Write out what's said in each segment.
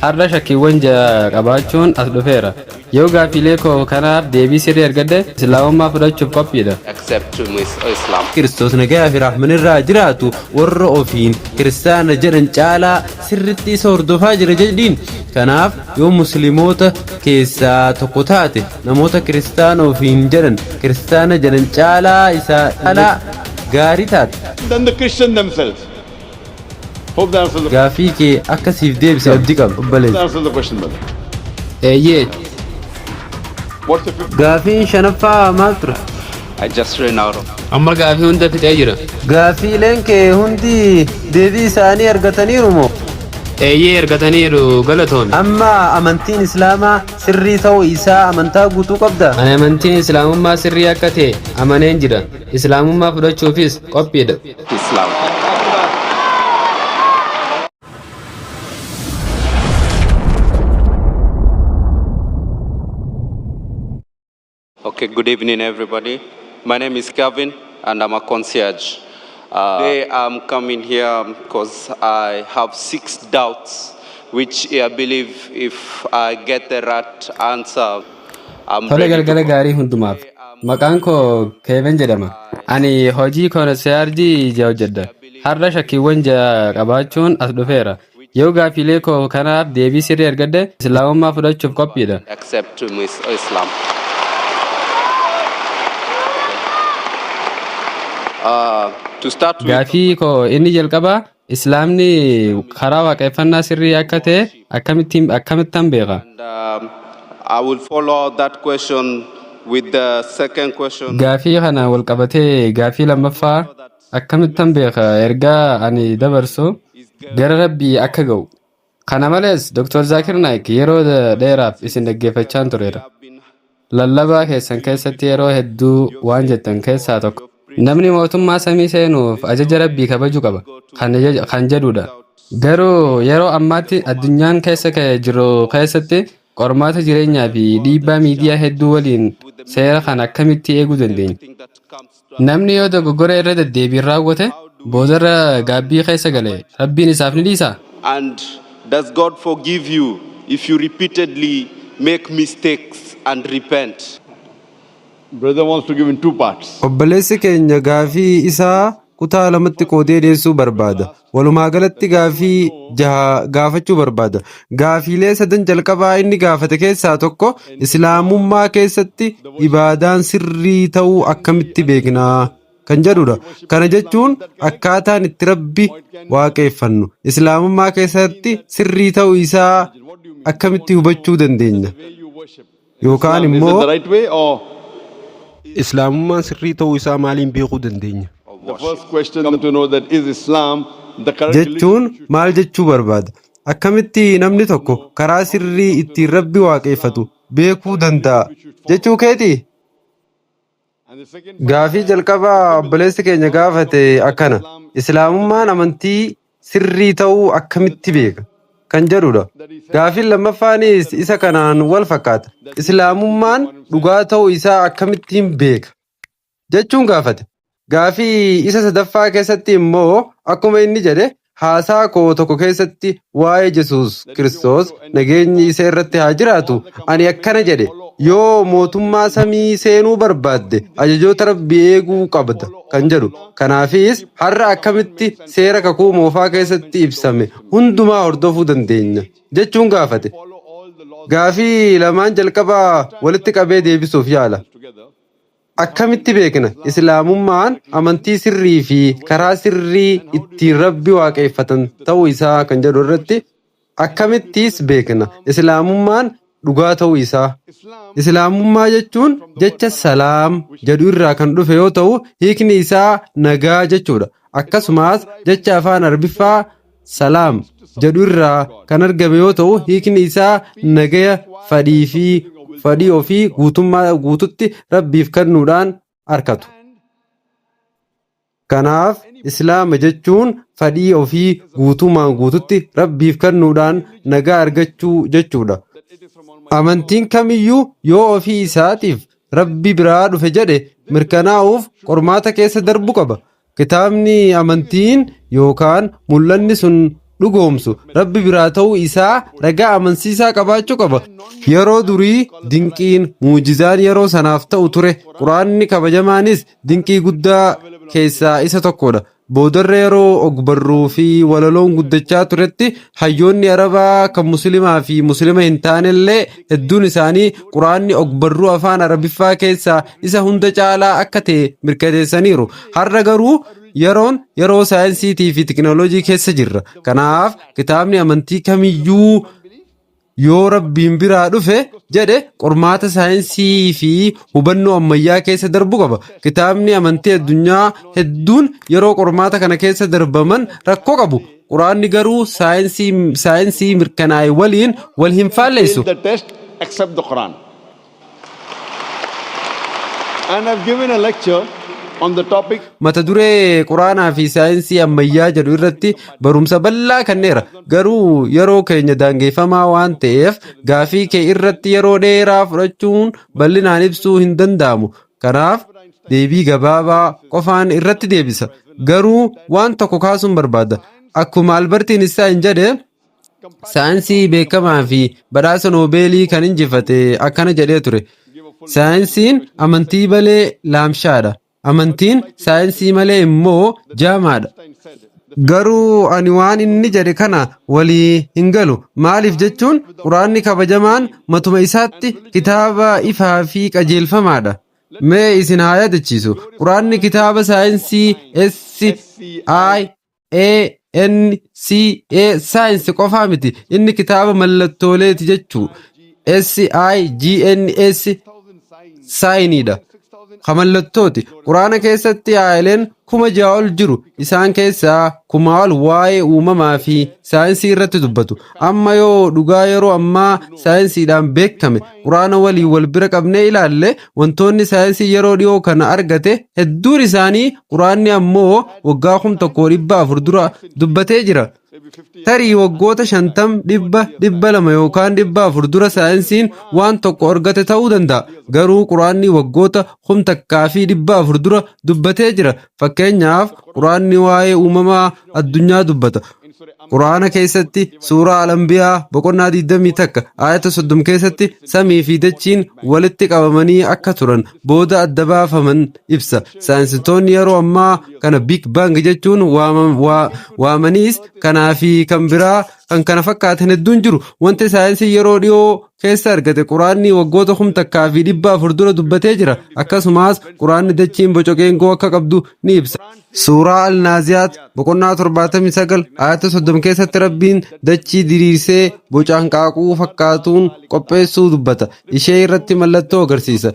Har'a shakkiiwwan ja'a qabaachuun as dhufeera. Yoo gaaffiilee koo kanaaf deebii sirrii argadhe Islaamummaa fudhachuuf qophiidha. Accept to Islam. Kiristoos nagayaa fi rahmanirraa jiraatu warra ofiin kiristaana jedhan caalaa sirritti isa hordofaa jira jedhiin. Kanaaf yoo musliimoota keessaa tokko taate namoota kiristaana ofiin jedhan kiristaana jedhan caalaa isaa caalaa gaarii taate. Than the Christian themselves. Hope that answers the, Gaafii kee akka siif deebise abdii qaba obboleessa. Answers the question, brother. Eeyyee. What's the fifth? Gaafiin shanaffaa maal ture? I just ran out of. Amma gaafii hunda fixee jira. Gaafiileen kee hundi deebii isaanii argataniiru moo? Eeyyee, argataniiru, galatoomi. Amma amantiin Islaamaa sirrii ta'uu isaa amantaa guutuu qabda? Ani amantiin Islaamummaa sirrii akka ta'e amaneen jira. Islaamummaa fudhachuufis qophiidha. Islam. Okay, good evening, everybody. My name is Kevin, and I'm a concierge. Today, I'm coming here because I have six doubts, which I believe if I get the right answer, I'm Tole, ready to galgala go. gaarii hundumaaf. Maqaan koo Keeven jedhama. Ani hojii concierge hojjedha. Har'a shakkiiwwan ja'a qabaachuun as dhufeera. Yoo gaaffiilee koo kanaaf deebii sirrii argadhe Islaamummaa fudhachuuf qophiidha. Accept to Islam. To start with, Gaafii koo inni jalqabaa, Islaamni karaa waaqeffannaa sirrii akka ta'e akkamittan beeka? And I will follow that question with the second question. Gaafii kana wal qabatee gaafii lammaffaa, akkamittan beeka ergaa ani dabarsu gara Rabbii akka ga'u? Kana malees, Dr. Zaakir Naik, yeroo dheeraaf isin dhaggeeffachaan tureera. Lallabaa keessan keessatti yeroo hedduu waan jettan keessaa tokko, "Namni mootummaa samii seenuuf ajaja Rabbii kabajuu qaba" kan jedhudha. Garuu yeroo ammaatti addunyaan keessa jiru keessatti qormaata jireenyaa fi dhiibbaa miidiyaa hedduu waliin seera kana akkamitti eeguu dandeenya? Namni yoo dogoggora irra deddeebiin raawwate boodarra gaabbii keessa gale, Rabbiin isaaf ni dhiisaa? And does God forgive you if you repeatedly make mistakes and repent? Brother wants to give in two parts. Obboleessi keenya gaafii isaa kutaa lamatti qoodee dhiyeessuu barbaada. Walumaa galatti gaafii jaha gaafachuu barbaada. Gaafiilee sadan jalqabaa inni gaafate keessaa tokko, Islaamummaa keessatti ibaadaan sirrii ta'uu akkamitti beeknaa kan jedhudha. Kana jechuun akkaataan itti Rabbi waaqeffannu Islaamummaa keessatti sirrii ta'uu isaa akkamitti hubachuu dandeenya? Yookaan Islam, is it immoo the right way or Islaamummaan sirrii ta'uu isaa maaliin beekuu dandeenya? The first question come to know that is Islam the correct jechuun maal jechuu barbaada? Akkamitti namni tokko karaa sirrii ittiin Rabbi waaqeffatu beekuu danda'a jechuu keetii? And the second Gaafii jalqabaa obboleessi keenya gaafate akkana. Islaamummaan amantii sirrii ta'uu akkamitti beeka kan jedhudha. Gaafiin lammaffaanis isa kanaan wal fakkaata. Islaamummaan dhugaa ta'uu isaa akkamittiin beeka jechuun gaafate. Gaafii isa sadaffaa keessatti immoo akkuma inni jedhe, haasaa koo tokko keessatti waa'ee Yesuus Kiristoos, nageenyi isa irratti haa jiraatu, ani akkana jedhe: "Yoo mootummaa samii seenuu barbaadde ajajoota Rabbii eeguu qabda" kan jedhu. Kanaafis har'a akkamitti seera kakuu moofaa keessatti ibsame hundumaa hordofuu dandeenya jechuun gaafate. Gaafii lamaan jalqabaa walitti qabee deebisuuf yaala. Akkamitti beekna Islaamummaan amantii sirrii fi karaa sirrii ittiin Rabbi waaqeffatan ta'uu isaa kan jedhu irratti, akkamittis beekna Islaamummaan dhugaa ta'uu isaa? Islaamummaa jechuun jecha "salaam" jedhu irraa kan dhufe yoo ta'u, hiikni isaa nagaa jechuudha. Akkasumas jecha afaan Arbiffaa "salaam" jedhu irraa kan argame yoo ta'u, hiikni isaa nagaya fadhii fi fadhii ofii guutummaa guututti Rabbiif kennuudhaan arkatu. Kanaaf Islaama jechuun fadhii ofii guutummaan guututti Rabbiif kennuudhaan nagaa argachuu jechuudha. Amantiin kamiyyuu yoo ofii isaatiif Rabbi biraa dhufe jedhe mirkanaa'uuf qormaata keessa darbuu qaba. Kitaabni amantiin yookaan mul'anni sun dhugoomsu Rabbi biraa ta'uu isaa ragaa amansiisaa qabaachuu qaba. Yeroo durii dinqiin muujizaan yeroo sanaaf ta'u ture. Quraanni kabajamaanis dinqii guddaa keessaa isa tokkodha. Boodarra yeroo ogbarruu fi walaloon guddachaa turetti, hayyoonni Arabaa kan Musliimaa fi Musliima hin taanellee hedduun isaanii Quraanni ogbarruu afaan Arabiffaa keessaa isa hunda caalaa akka ta'e mirkaneessaniiru. Har'a garuu yeroon yeroo saayinsiitii fi tikinooloojii keessa jirra. Kanaaf kitaabni amantii kamiyyuu yoo Rabbiin biraa dhufe jedhe qormaata saayinsii fi hubannoo ammayyaa keessa darbu qaba. Kitaabni amantii addunyaa hedduun yeroo qormaata kana keessa darbaman rakkoo qabu. Quraanni garuu saayinsii mirkanaa'e waliin wal hin faalleessu. Fail the test except the Quran. And I've given a lecture on the topic Mata duree Quraanaa fi saayinsii ammayyaa jedhu irratti barumsa bal'aa kenneera. Garuu yeroo keenya daangeffamaa waan ta'eef, gaafii kee irratti yeroo dheeraa fudhachuun bal'inaan ibsuu hin danda'amu. Kanaaf deebii gabaabaa qofaan irratti deebisa. Garuu waan tokko kaasuun barbaada. Akkuma Albert Einstein jedhe, saayinsii beekamaa fi badhaasa Noobeelii kan injifate, akkana jedhee ture: "Saayinsiin amantii malee laamshaadha. Amantiin saayinsii malee immoo jaamaadha." Garuu ani waan inni jedhe kana walii hin galu. Maaliif jechuun, Quraanni kabajamaan matuma isaatti kitaaba ifaa fi qajeelfamaadha. Mee isin haa yaadachiisu. Quraanni kitaaba saayinsii SIANCE science qofaa miti. Inni kitaaba mallattooleeti jechuu. SIGNS signiidha. Ka mallattooti. Quraana keessatti aayileen 6,000 ol jiru. Isaan keessaa 1,000 ol waa'ee uumamaa fi saayinsii irratti dubbatu. Amma yoo dhugaa yeroo ammaa saayinsiidhaan beekame Quraana waliin wal bira qabnee ilaalle, wantoonni saayinsii yeroo dhiyoo kana argate hedduun isaanii Quraanni ammoo waggaa 1400 dura dubbatee jira. Tarii waggoota 50, 100, 200 yookaan 400 dura saayinsiin waan tokko argate ta'uu danda'a. Garuu Quraanni waggoota 1400 dura dubbatee jira. Fakkeenyaaf, Quraanni waa'ee uumamaa addunyaa dubbata. Quraana keessatti suuraa Alambiyaa boqonnaa 21 ayata 30 keessatti samii fi dachiin walitti qabamanii akka turan, booda adda baafaman ibsa. Saayinsistoonni yeroo ammaa kana Big Bang jechuun waamaniis kanaa fi kan biraa kan kana fakkaatan hedduun jiru. Wanti saayinsii yeroo dhiyoo keessa argate Quraanni waggoota 1400 dura dubbatee jira. Akkasumas Quraanni dachiin boca geengoo akka qabdu ni ibsa. Suuraa Alnaaziyaat boqonnaa 79 ayata 30 keessatti Rabbiin dachii diriirsee boca hanqaaquu fakkaatuun qopheessuu dubbata. Ishee irratti mallattoo agarsiisa.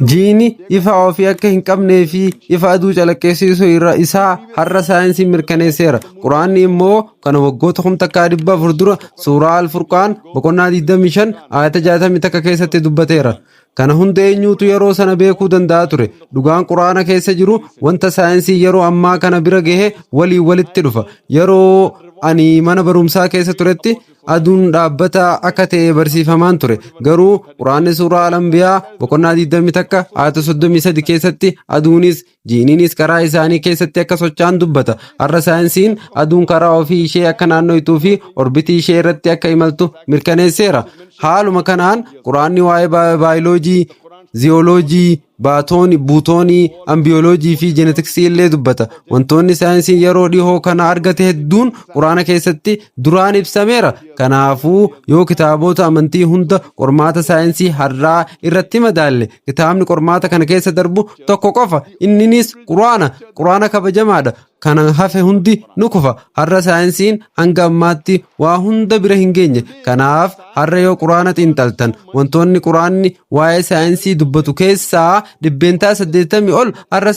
Jiini ifa ofii akka hin qabnee fi ifa aduu calaqqisiisuu irra isaa har'a saayinsiin mirkaneesseera. Quraanni immoo kana waggoota 1400 dura suuraa Alfurqaan boqonnaa 25 ayata 61 keessatti dubbateera. Kana hunda eenyuutu yeroo sana beekuu danda'a ture? Dhugaan Quraana keessa jiru wanta saayinsii yeroo ammaa kana bira gahe waliin walitti dhufa. Yeroo ani mana barumsaa keessa turetti aduun dhaabbata akka ta'e barsiifamaan ture. Garuu Quraanni suuraa Alambiyaa boqonnaa 21 ayata 33 keessatti aduunis jiiniinis karaa isaanii keessatti akka socho'an dubbata. Har'a saayinsiin aduun karaa ofii ishee akka naannoituu fi orbitii ishee irratti akka imaltu mirkaneesseera. Haaluma kanaan Quraanni waa'ee baayoloojii, ziyooloojii, baatoonii, buutoonii, ambiyooloojii fi jeenetiksii illee dubbata. Wantoonni saayinsiin yeroo dhihoo kana argate hedduun Quraana keessatti duraan ibsameera. Kanaafuu yoo kitaabota amantii hunda qormaata saayinsii har'aa irratti madaalle, kitaabni qormaata kana keessa darbu tokko qofa. Inninis Quraana. Quraana kabajamaadha. Kana hafe hundi ni kufa. Har'a saayinsiin hanga ammaatti waa hunda bira hin geenye. Kanaaf har'a yoo Quraana xiinxaltan, wantoonni Quraanni waa'ee saayinsii dubbatu keessaa 80% ol har'a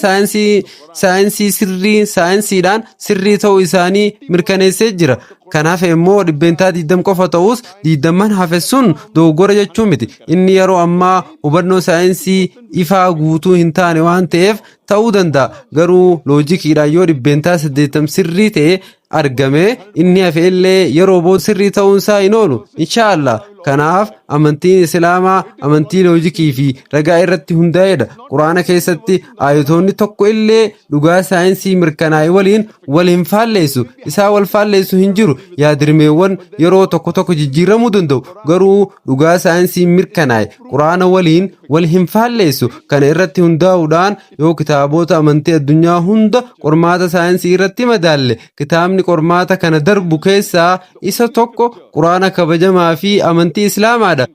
saayinsii sirrii saayinsiidhaan sirrii ta'uu isaanii mirkaneessee jira. Kan hafe immoo 20% qofa ta'us, digdamman hafe sun dogoggora jechuu miti. Inni yeroo ammaa hubannoo saayinsii ifaa guutuu hin taane waan ta'eef ta'uu danda'a. Garuu loojikiidhaan yoo 80% sirrii ta'e argame, inni hafe illee yeroo booda sirrii ta'uunsaa hin oolu. Inshaallah. Kanaaf amantiin Islaamaa amantii loojikii fi ragaa irratti hundaa'edha. Quraana keessatti aayitoonni tokko illee dhugaa saayinsii mirkanaa'e waliin wal hin faalleessu. Isaa wal faalleessu hin jiru. Yaadrimeewwan yeroo tokko tokko jijjiiramuu danda'u. Garuu dhugaa saayinsii mirkanaa'e Quraana waliin wal hin faalleessu. Kana irratti hundaa'uudhaan yoo kitaabota amantii addunyaa hunda qormaata saayinsii irratti madaalle, kitaabni qormaata kana darbu keessaa isa tokko Quraana kabajamaa fi amantii Islaamaadha.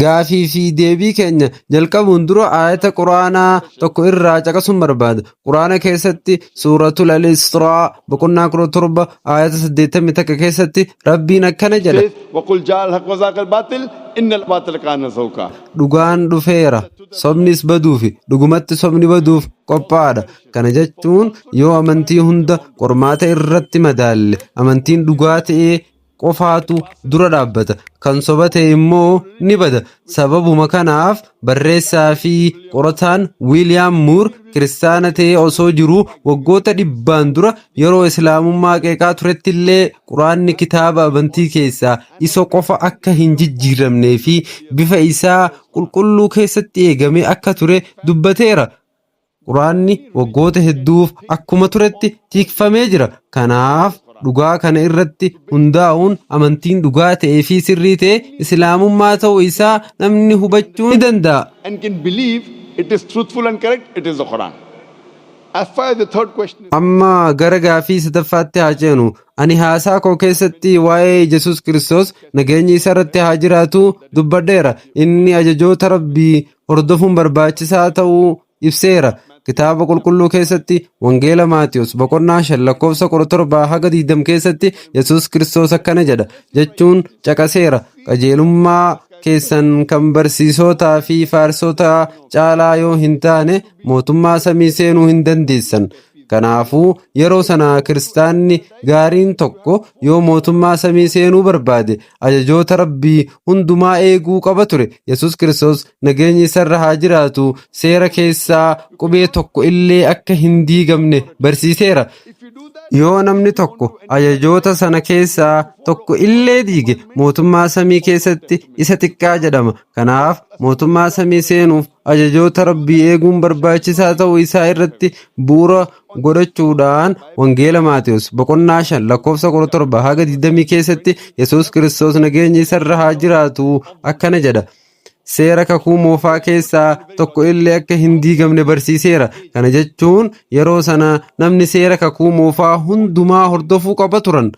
Gaafii fi deebii keenya jalqabuun dura aayata Quraanaa tokko irraa caqasuun barbaada. Quraana keessatti Suuratul Al-Israa boqonnaa 17 aayata 81 keessatti Rabbiin akkana jedha. Says, وَقُلْ جَاءَ الْحَقُّ وَزَهَقَ الْبَاطِلُ إِنَّ الْبَاطِلَ كَانَ زَهُوقًا. Dhugaan dhufeera, sobnis baduufi, dhugumatti sobni baduuf qophaa'aadha. Kana jechuun yoo amantii hunda qormaata irratti madaalle, amantiin dhugaa ta'ee qofaatu dura dhaabbata, kan soba ta'e immoo ni bada. Sababuma kanaaf barreessaa fi qorataan Wiiliyaam Muur kiristaana ta'ee osoo jiruu waggoota dhibbaan dura yeroo Islaamummaa qeeqaa turetti illee Quraanni kitaaba amantii keessaa isa qofa akka hin jijjiiramnee fi bifa isaa qulqulluu keessatti eegamee akka ture dubbateera. Quraanni waggoota hedduuf akkuma turetti tikfamee jira. Kanaaf dhugaa kana irratti hundaa'uun amantiin dhugaa ta'ee fi sirrii ta'e Islaamummaa ta'uu isaa namni hubachuu ni danda'a. And can believe it is truthful and correct, it is the Quran. As far as the third question is Amma gara gaafii sadaffaatti haa ceenu. Ani haasaa koo keessatti waa'ee Yesus Kiristoos, nageenyi isa irratti haa jiraatu, dubbadheera. Inni ajajoota Rabbii hordofuun barbaachisaa ta'uu ibseera. Kitaaba Qulqulluu keessatti Wangeela Maatiyus boqonnaa 5 lakkoofsa 17 haga 20 keessatti Yesus Kiristoos akkana jedha jechuun caqaseera. "Qajeelummaa keessan kan barsiisotaa fi fariisota caalaa yoo hin taane, mootummaa samii seenuu hin dandeessan." Kanaafuu yeroo sana kiristaanni gaariin tokko yoo mootummaa samii seenuu barbaade, ajajoota Rabbii hundumaa eeguu qaba ture. Yesus Kiristoos, nageenyi isarra haa jiraatu, seera keessaa qubee tokko illee akka hin diigamne barsiiseera. Yoo namni tokko ajajoota sana keessaa tokko illee diige, mootummaa samii keessatti isa xiqqaa jedhama. Kanaaf mootummaa samii seenuuf ajajoota Rabbii eeguun barbaachisaa ta'uu isaa irratti bu'uura godhachuudhaan Wangeela Maatiyus boqonnaa 5 lakkoofsa 17 haga 20 keessatti Yesus Kiristoos, nageenyi isarra haa jiraatu, akkana jedha. Seera Kakuu Moofaa keessaa tokko illee akka hin diigamne barsiiseera. Kana jechuun yeroo sana namni seera Kakuu Moofaa hundumaa hordofuu qaba turan.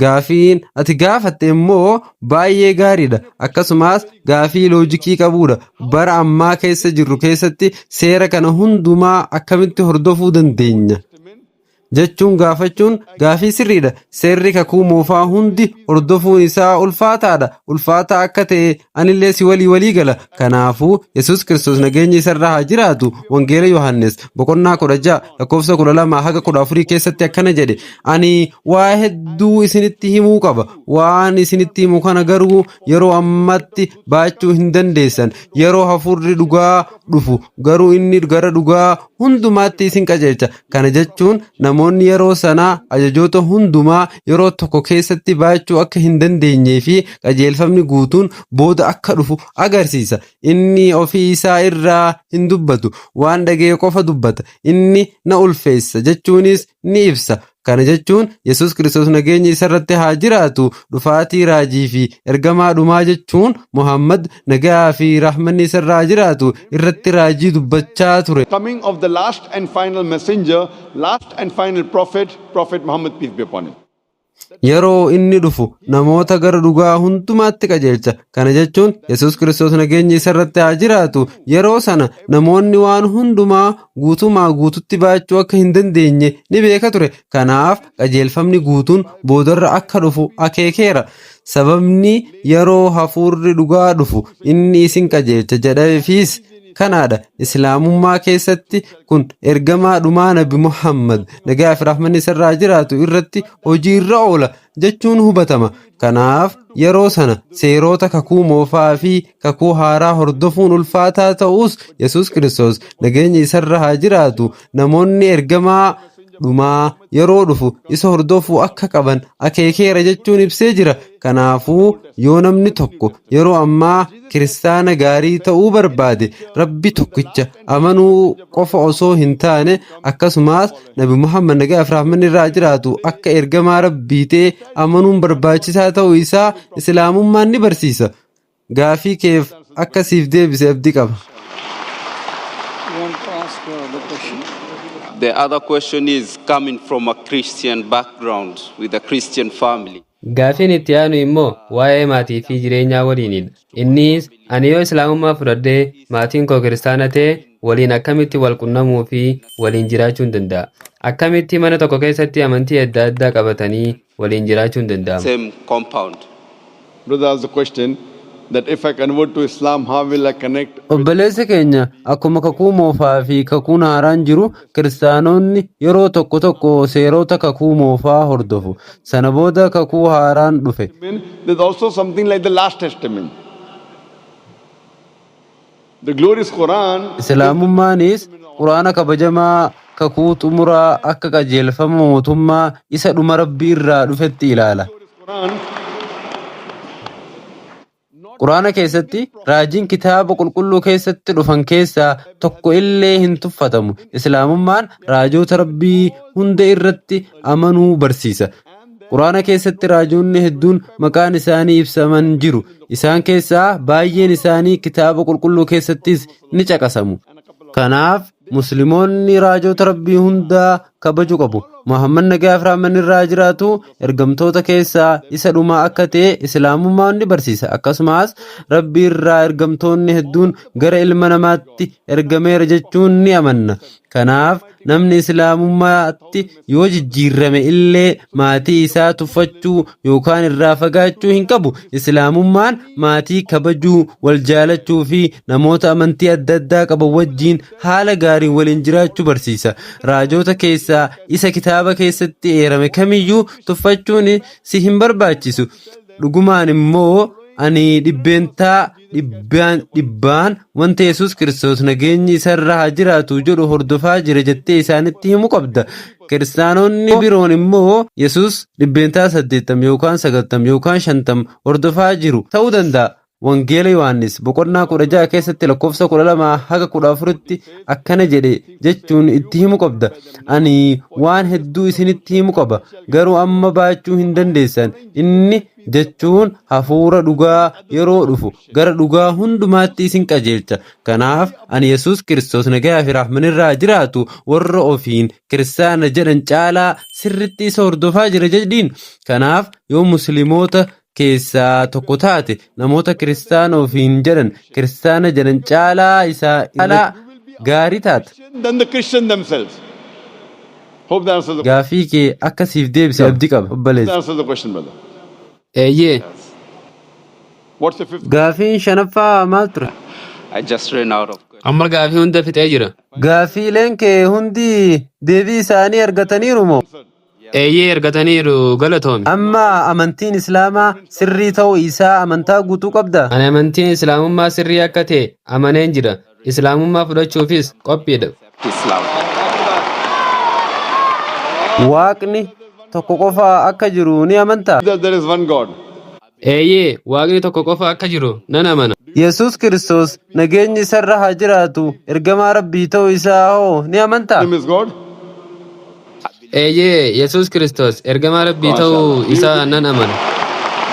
Gaafiin ati gaafatte immoo baay'ee gaariidha. Akkasumas gaafii loojikii qabudha. Bara ammaa keessa jirru keessatti seera kana hundumaa akkamitti hordofuu dandeenya jechuun gaafachuun gaafii sirriidha. Seerri Kakuu Moofaa hundi hordofuun isaa ulfaataadha. Ulfaataa akka ta'e anillee si walii walii gala. Kanaafuu Yesus Kiristoos, nageenyi isarra haa jiraatu, Wangeela Yohaannis boqonnaa 16 lakkoofsa 12 haga 14 keessatti akkana jedhe: "Ani waa hedduu isinitti himuu qaba. Waan isinitti himu kana garuu yeroo ammatti baachuu hin dandeessan. Yeroo hafuurri dhugaa dhufu garuu inni gara dhugaa hundumaatti isin qajeelcha." Kana jechuun namoonni yeroo sanaa ajajoota hundumaa yeroo tokko keessatti baachuu akka hin dandeenyee fi qajeelfamni guutuun booda akka dhufu agarsiisa. Inni ofii isaa irraa hin dubbatu, waan dhaga'e qofa dubbata. Inni na ulfeessa jechuunis ni ibsa. Kana jechuun Yesus Kiristoos, nageenyi isarratti haa jiraatu, dhufaatii raajii fi ergamaa dhumaa jechuun Muhammad, nagaa fi rahmanni isarraa haa jiraatu, irratti raajii dubbachaa ture. Coming of the last and final messenger, last and final prophet, Prophet Muhammad, peace be upon him. Yeroo inni dhufu namoota gara dhugaa hundumaatti qajeelcha. Kana jechuun Yesus Kiristoos, nageenyi isarratti haa jiraatu, yeroo sana namoonni waan hundumaa guutumaa guututti baachuu akka hin dandeenye ni beeka ture. Kanaaf qajeelfamni guutuun boodarra akka dhufu akeekeera. Sababni "yeroo hafuurri dhugaa dhufu inni isin qajeelcha" jedhameefis kanaadha. Islaamummaa keessatti kun ergamaa dhumaa Nabi Muhammad, nagaa fi rahmanni isarraa jiraatu, irratti hojii irra oola jechuun hubatama. Kanaaf yeroo sana seerota Kakuu Moofaa fi Kakuu Haaraa hordofuun ulfaataa ta'us, Yesus Kiristoos, nageenya isarra haa jiraatu, namoonni ergamaa Dhumaa yeroo dhufu isa hordofuu akka qaban akeekeera jechuun ibsee jira. Kanaafuu yoo namni tokko yeroo ammaa kiristaana gaarii ta'uu barbaade, Rabbi tokkicha amanuu qofa osoo hin taane, akkasumas Nabi Muhammad nagaa fi rahmanni irraa jiraatu akka ergamaa Rabbii ta'e amanuun barbaachisaa ta'uu isaa Islaamummaan ni barsiisa. Gaafii keef akka siif deebise abdii qaba. You want to ask the question? The other question is coming from a Christian background with a Christian family. Gaafiin itti aanu immoo waa'ee maatii fi jireenyaa waliinidha. Innis ani yoo Islaamummaa fudhadhee maatiin koo kiristaana ta'e, waliin akkamitti wal qunnamuu fi waliin jiraachuun danda'a? Akkamitti mana tokko keessatti amantii adda addaa qabatanii waliin jiraachuun danda'ama? Same compound. Brother asked the question that if I convert to Islam, how will I connect? Obboleessi keenya, akkuma kakuu moofaa fi kakuun haaraan jiru, kiristaanonni yeroo tokko tokko seerota kakuu moofaa hordofu. Sana booda kakuu haaraan dhufe. There's also something like the Last Testament. The glorious Quran Islaamummaanis Quraana kabajamaa kakuu xumuraa akka qajeelfama mootummaa isa dhuma Rabbii irraa dhufetti ilaala. Quran Quraana keessatti raajiin kitaaba qulqulluu keessatti dhufan keessaa tokko illee hin tuffatamu. Islaamummaan raajota Rabbii hunda irratti amanuu barsiisa. Quraana keessatti raajonni hedduun maqaan isaanii ibsaman jiru. Isaan keessaa baay'een isaanii kitaaba qulqulluu keessattis ni caqasamu. Kanaaf Musliimoonni raajota Rabbii hundaa kabaju qabu. Muhammad nagaa fi rahmanni irraa jiraatu ergamtoota keessaa isa dhumaa akka ta'e Islaamummaan ni barsiisa. Akkasumas Rabbii irraa ergamtoonni hedduun gara ilma namaatti ergameera jechuun ni amanna. Kanaaf namni Islaamummaatti yoo jijjiirame illee maatii isaa tuffachuu yookaan irraa fagaachuu hin qabu. Islaamummaan maatii kabajuu, wal jaalachuu fi namoota amantii adda addaa qaban wajjin haala gaariin waliin jiraachuu barsiisa. Raajota keessaa isa kitaaba keessatti eerame kamiyyuu tuffachuun si hin barbaachisu. Dhugumaan immoo ani 100% wanta Yesus Kiristoos nageenyi isarra haa jiraatu jedhu hordofaa jira jettee isaanitti himuu qabda. Kiristaanonni biroon immoo Yesus 80% yookaan 90 yookaan 50 hordofaa jiru ta'uu danda'a. Wangeela Yohaannis boqonnaa 16 keessatti lakkoofsa 12 haga 14tti akkana jedhe jechuun itti himu qabda. Ani waan hedduu isinitti himu qaba, garuu amma baachuu hin dandeessan. Inni jechuun hafuura dhugaa yeroo dhufu gara dhugaa hundumaatti isin qajeelcha. Kanaaf ani Yesus Kiristoos nagaa fi rahmanirraa jiraatu warra ofiin kiristaana jedhan caalaa sirritti isa hordofaa jira jedhiin. Kanaaf yoo Musliimoota keessaa tokko taate, namoota kiristaana ofiin jedhan kiristaana jedhan caalaa isaa caalaa gaarii taata. Than the Christian themselves. Hope that answers the, Gaafii kee akka siif deebise abdii qaba, obboleessa. That answers the question, brother. Eeyyee. What's the fifth? Gaafiin shanaffaa maal ture? I just ran out of questions. Amma gaafii hunda fixee jira. Gaafiileen kee hundi deebii isaanii argataniiru moo? Eeyyee, argataniiru, galatoomi. Amma amantiin Islaamaa sirrii ta'uu isaa amantaa guutuu qabdaa? Ani amantiin Islaamummaa sirrii akka ta'e amaneen jira. Islaamummaa fudhachuufis qophiidha. Islam. Waaqni tokko qofa akka jiru ni amantaa? That there is one God. Eeyyee, Waaqni tokko qofa akka jiru nan amana. Yesus Kiristoos nageenyi isarra haa jiraatu ergamaa Rabbii ta'uu isaa hoo ni amantaa? Name is God. Eeyyee, Yesus Kiristoos ergamaa Rabbii ta'uu isaa nan amana.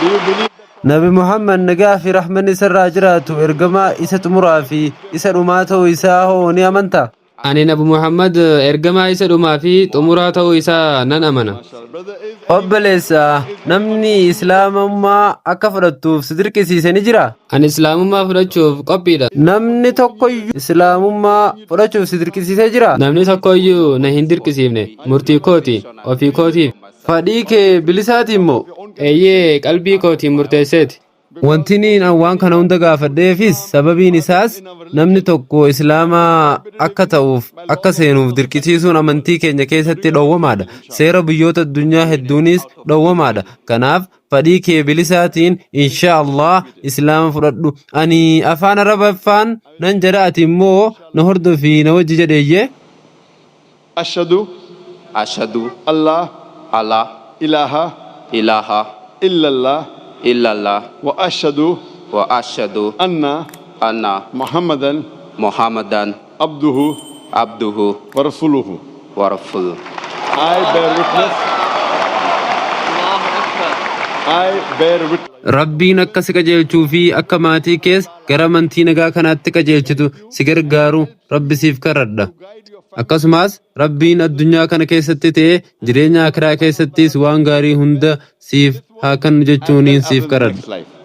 Do you believe Nabi Muhammad nagaa fi rahmanni isarraa jiraatu ergamaa isa xumuraa fi isa dhumaa ta'uu isaa hoo ni amantaa? Ani Nabi Muhammad ergamaa isa dhumaa fi xumuraa ta'uu isaa nan amana. Brother is Obboleessa, namni Islaamummaa akka fudhattuuf si dirqisiise ni jiraa? Ani Islaamummaa fudhachuuf qophiidha. Namni tokkoyyuu Islaamummaa fudhachuuf si dirqisiisee jiraa? Namni tokkoyyuu na hin dirqisiifne. Murtii kooti, ofii kootiif. Fadhii kee bilisaatiin moo? Eeyyee, qalbii kootiin murteesseeti. Wanti niin waan kana hunda gaafadheefis sababiin isaas namni tokko Islaama akka ta'uuf akka seenuuf dirqisiisuun amantii keenya keessatti dhowwamaadha. Seera biyyoota addunyaa hedduunis dhowwamaadha. Kanaaf fadhii kee bilisaatiin insha Allah Islaama fudhadhu. Ani afaan Arabaffaan nan jedha, ati immoo na hordofii na wajji jedheeyyee. أشهد Ashhadu Allah Allah ilaha ilaha illallah illallah wa ashhadu wa ashhadu anna anna Muhammadan Muhammadan abduhu abduhu wa rasuluhu. wa rasuluhu. I bear witness. I bear witness. Rabbiin akka si qajeelchuu fi akka maatii kees gara amantii nagaa kanaatti qajeelchitu si gargaaru Rabbi siif kadhadha. Akkasumas Rabbiin addunyaa kana keessatti ta'ee jireenya akiraa keessattis waan gaarii hunda siif haa kennu jechuuniin siif kadhadha. Next life.